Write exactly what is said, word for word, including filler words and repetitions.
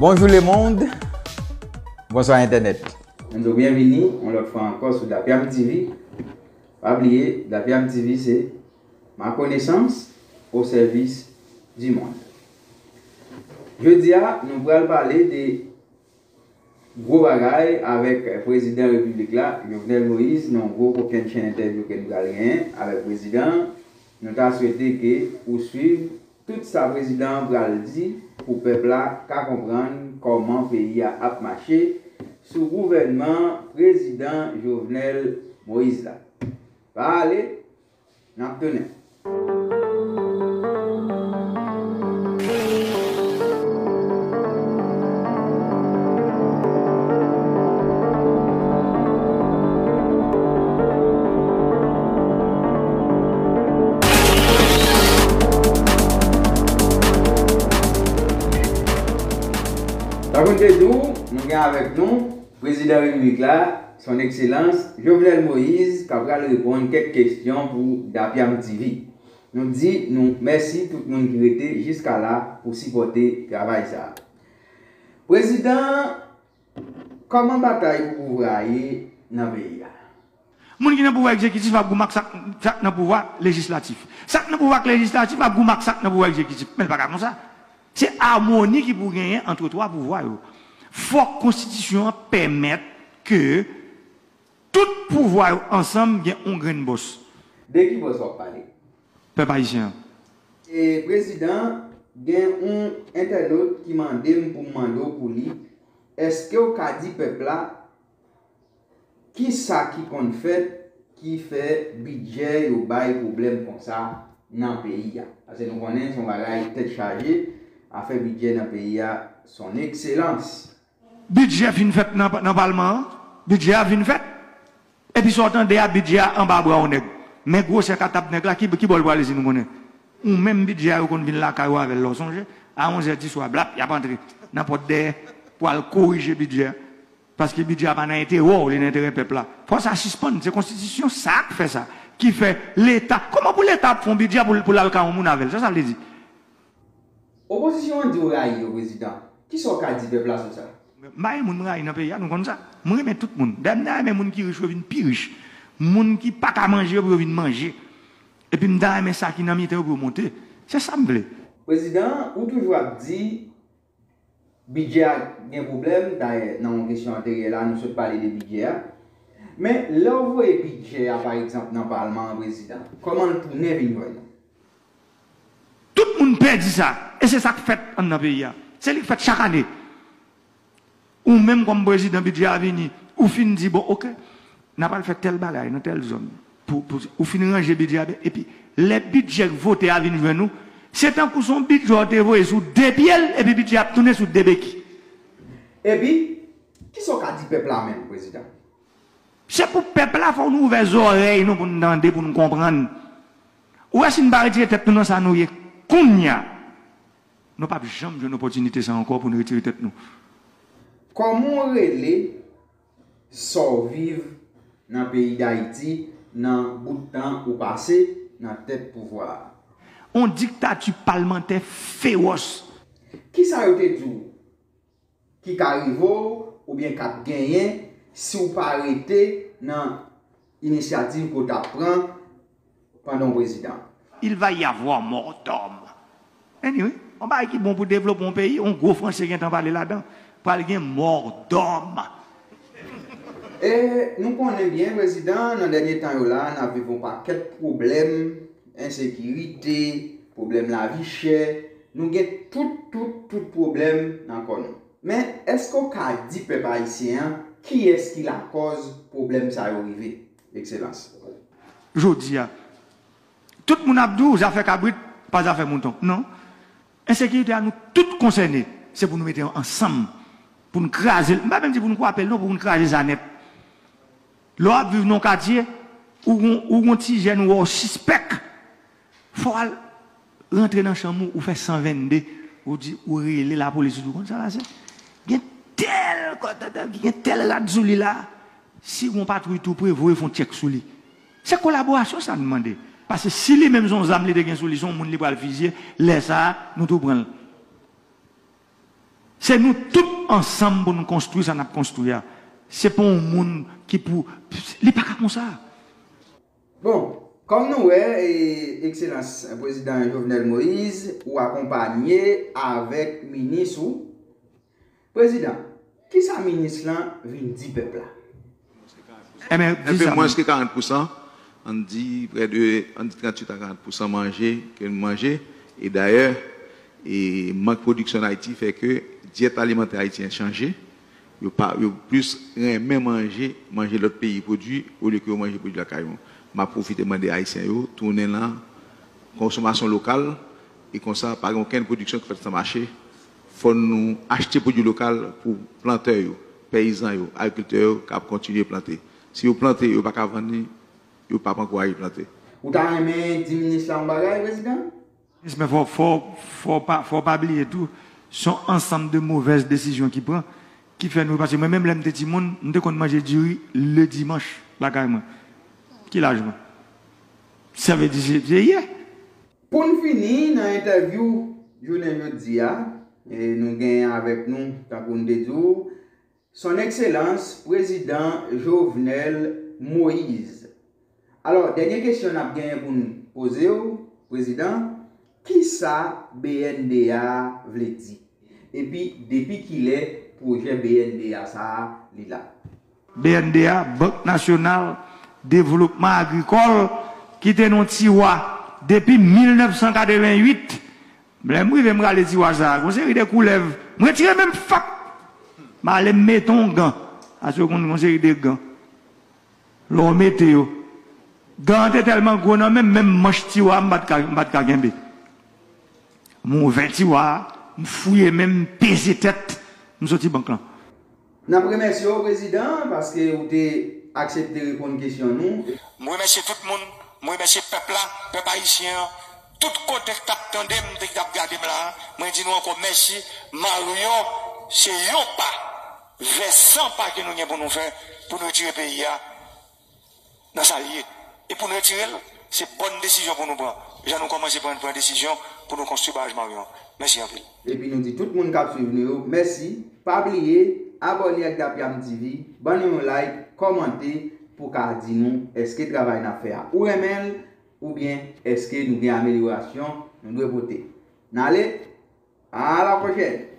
Bonjou lemonn, bonswa entènèt. Nou di w byenvini yon lòt fwa ankò sou Dapyam T V. Pa bliye, Dapyam T V se ma connaissance au service du monde. Jodi a, nou pral pale de gwo bagay avèk prezidan repiblik la, Jovenel Moïse, nan yon gwo kokennchenn entèvyou ke n pral genyen avèk prezidan an. Nou ta swete ke ou swiv tout sa prezidan an pral di pou pèp la ka konprann kòman peyi a ap mache sou gouvènman prezidan Jovenel Moïse la. Pa ale, n ap tounen. Tankou n te di w, nou gen avèk nou prezidan repiblik la, Son Ekselans Jovenel Moïse, k ap pral reponn kèk kesyon pou Dapyam T V. Nou di nou mèsi tout moun ki rete jiska la pou sipòte travay sa a. Prezidan, kòman batay pou pouvwa a ye nan peyi a? Moun ki nan pouvwa egzekitif ap goumen ak sa k, sa k nan pouvwa lejislatif. Sa k nan pouvwa lejislatif ap goumen ak sa k nan pouvwa egzekitif. Men l pa ka konsa. Se amoni ki pou genyen ant twa pouvwa yo. Fòk konstitisyon an pèmèt ke tout pouvwa yo ansanm gen yon grenn bòs. De ki bòs w ap pale? Pèp ayisyen an. E, prezidan, gen yon entènot ki mande m pou m mande w pou li, èske w ka di pèp la ki sa ki konn fèt ki fè bidjè yo bay pwoblèm konsa nan peyi a? Paske nou konnen se yon bagay tèt chaje, afè bidjè nan peyi a, Son Ekselans. Bidjè fin fèt nan, nan palman an, bidjè a fin fèt. Epi sa w tande a, bidjè a anba bra yon nèg. Men gwosè katab nèg la, ki, ki bò l prale si nou konnen? Ou menm bidjè a yo konn vin lakay ou avè l, lè w sonje. A onzè di swa, blap, y ap antre nan pòt dèyè pou al korije bidjè a. Paske bidjè a pa nan enterè w, li nan enterè pèp la. Fò sa sispann, se konstitisyon sa k fè sa. Ki fè Leta, kòman pou Leta ap fè yon bidjè pou, pou l al kay yon moun avè l? Sa sa vle di? Opozisyon an di w rayi yo, prezidan. Kisa w ka di pèp la sou sa? M pa gen moun m rayi nan peyi a, nou konn sa. M renmen tout moun. Dayè, m ta renmen moun ki rich yo vin pi rich. Moun ki pa ka manje yo pou yo vin manje. Epi m ta renmen sa ki nan mitan yo pou yo monte. Se sa m vle. Prezidan, ou toujou ap di bidjè a gen pwoblèm. Dayè, nan yon kesyon anteryè la, nou sot pale de bidjè a. Men, lè w voye bidjè a, pa egzanp, nan palman an, prezidan, kòman l tounen vin jwenn ou? Tout moun pè di sa. E se sa k fèt anndan peyi a. Se li k fèt chak ane. Ou menm kòm prezidan, bidjè a vini. Ou fin di, bon, oke, n a pral fè tèl bagay nan tèl zòn. Pou, pou, ou fin ranje bidjè a byen. Epi, lè bidjè k vote a vin jwenn ou, se tankou se yon bidjè w te voye sou de pye l, epi bidjè a ap tounen sou de beki. Epi, kisa w ka di pèp la menm, prezidan? Se pou pèp la, fò nou ouvè zòrèy nou pou n tande, pou n konprann. Ou wè, si n pa retire tèt nou nan sa nou ye kounye a, nou p ap janm jwenn opòtinite sa ankò pou n retire tèt nou. Kòman w rele sa w viv nan peyi Dayiti nan bout tan ou pase nan tèt pouvwa a? On diktati palmantè fewòs. Kisa yo te di w ki ka rive w oubyen k ap genyen si w pa rete nan inisyativ ke w t ap pran pandan w prezidan? Il va y avoir mort d'homme. Anyway, yon bagay ki bon pou devlope yon peyi, yon gwo franse gentan pale ladan. Pral gen mort d'homme. E nou konnen byen, prezidan, nan dènye tan yo la, n ap viv yon pakèt pwoblèm, ensekirite, pwoblèm lavi chè. Nou gen tout, tout, tout pwoblèm nan kò nou. Men, èske w ka di pèp ayisyen an kiyès ki lakòz pwoblèm sa yo rive, Ekselans? Jodi a, tout moun ap di w zafè kabrit pa zafè mouton. Non. Ensekirite a, nou tout konsène. Se pou nou mete ansanm, pou n kraze l. M pa menm di pou n kwape l, non, pou n kraze sa nèt. Lè w ap viv nan yon katye, ou gon, ou gon ti jèn ou wè w sispèk, fò w al rantre nan chanm ou, ou fè san vennde, ou di, ou rele lapolis, ou di, ou konn sa pase? Gen tèl, ki gen tèl rad sou li la, si gon patwouy tou pre, voye fè yon tchèk sou li. Se kolaborasyon sa n mande. Paske si li menm se yon zam li te gen sou li, se yon moun li pral fizye, lè sa a, nou tou pran l. Se nou tout ansanm pou nou konstwi sa n ap konstwi a. Se pa yon moun ki pou, li pa ka konsa. Bon, kòm nou wè, e, Ekselans Prezidan Jovenel Moïse, ou akonpanye avèk minis ou. Prezidan, kisa minis lan vin di pèp la? Enben, di sa. Mwens ke karant pousan, ann di prè de, ann di tranntuit a karant pousan manje ke nou manje. E dayè, e mank pwodiksyon an Ayiti fè ke dyèt alimantè ayisyen chanje. Yo pa, yo plis renmen manje, manje lòt peyi pwodui, olye ke yo manje pwodui lakay nou. M ap pwofite mande Ayisyen yo tounen nan konsomasyon lokal, e konsa pa gen okenn pwodiksyon ki fèt san mache. Fò nou achte pwodui lokal pou plantè yo, peyizan yo, agrikiltè yo k ap kontinye plante. Si yo plante, yo pa ka vann li, yo p ap ankouraje plante. Ou ta renmen di minis la yon bagay, Prezidan? Men fò, fò, fò pa, fò pa bliye tou, se yon ansanm de movèz desizyon ki pran, ki fè nou, paske mwen menm lè m te timoun, m te konn manje diri le dimanch lakay mwen. Ki laj mwen? Sa vle di se, se yè. Pou n fini nan entèvyou jounen jodi a, e nou genyen avèk nou, tankou n te di w, Son Ekselans Prezidan Jovenel Moïse. Alò, dènye kesyon n ap genyen pou n poze w, Prezidan, kisa B N D A vle di? Epi, depi kilè pwojè B N D A sa a li la? B N D A, Bank Nasyonal Devlopman Agrikòl, ki te nan yon tiwa depi mil nèf san katrevenn uit. Lè m rive, m rale tiwa sa a, gon seri de koulèv. M retire menm fak. M ale m mete yon gan. Paske w konn gon seri de gan. Lè w mete yo, gan an te tèlman gwo nan men m, menm manch tiwa a, m pa t ka, m pa t ka kenbe. M ouvè tiwa a, m fouye men m, m peze tèt, m soti bank lan. N ap remèsye w, Prezidan, paske ou te aksepte reponn kesyon nou. M remèsye tout moun, m remèsye pèp la, pèp ayisyen an, tout kote k t ap tande m, ki t ap gade m la a, mwen di nou ankò mèsi. Maryon se yon pa vè san pa ke nou gen pou nou fè pou nou retire peyi a nan sa l ye. E pou n retire l, se bòn desizyon pou nou pran. Jan nou kòmanse pran, pran desizyon pou nou konstwi baraj Maryon. Mèsi anpil. Epi nou di tout moun k ap swiv nou yo, mèsi. Pa bliye, abòne ak Dapyam T V, ban nou yon like, kòmante pou ka di nou èske travay n ap fè a ou renmen l, oubyen èske nou gen amelyorasyon nou dwe pote. N ale, a la pwochèn!